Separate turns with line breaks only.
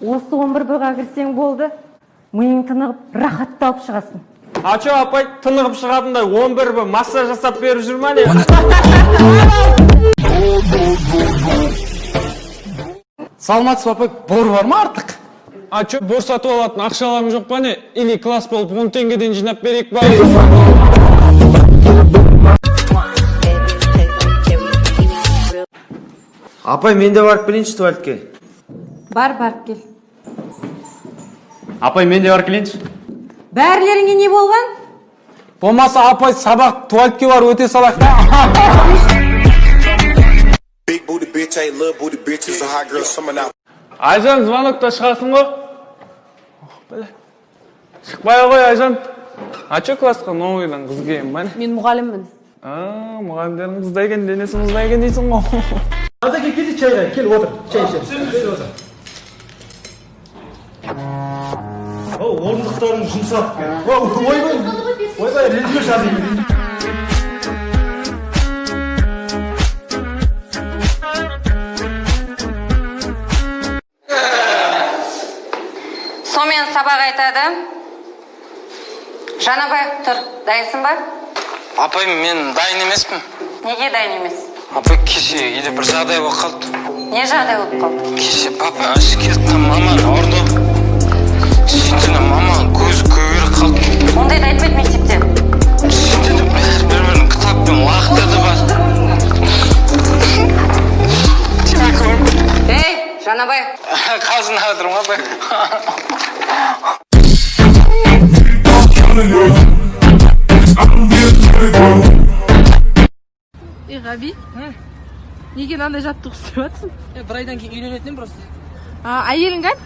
Осы 11 Б-ға кірсең болды, миың тынығып, рахатталып шығасың.
А чё, апай, тынығып шығатындай 11 Б массаж жасап беріп жүр ма, не?
Саламатсыз ба, апай, бор бар ма артық?
А чё, бор сатып алатын ақшаларың жоқ па, не? Или класс болып 10 теңгеден жинап берейік па?
Апай, мен де барып келейінші туалетке.
Бар, барып кел.
Апай, мен де барып келейінші.
Бәрілеріңе не болған?
Болмаса, апай, сабақ туалетке барып өте салайық та.
Big booty bitch ain't little booty bitch. It's a hot girl summer now.
Айжан, звонокта шығасың ғой. Ох, бля. Шықпай ақ қой, Айжан. А чё, классқа новыйдан қыз келген ба, не?
Мен мұғаліммін.
А, мұғалімдердің қызда екен, денесі мұздай екен дейсің ғой.
Азеке, келші чайға, кел, отыр, чай ішеміз. Кел, отыр. О, орындықтарың жұмсақ екен. О, ойбай, ойбай, ренжімеші, Азеке.
Сонымен, сабақ айтады. Жанабай, тұр, дайынсың ба?
Апай, мен дайын емеспін.
Неге дайын емес?
Апай, кеше үйде бір жағдай болып қалды.
Не жағдай болып қалды?
Кеше папа ішіп келді да, маманы ұрды. Сөйтті де, маманың көзі көгеріп қалды.
Ондайды айтпайды мектепте.
Сөйтті де, бәрі бір бірін кітаппен лақтырды ба. Темекі.
Ей, Жанабай!
Қалжыңдап отырмын ғой, апай.
Ей, Ғаби, неге мынандай жаттығу істеп жатырсың?
Бір айдан кейін үйленетін едім просто.
А, әйелің кән?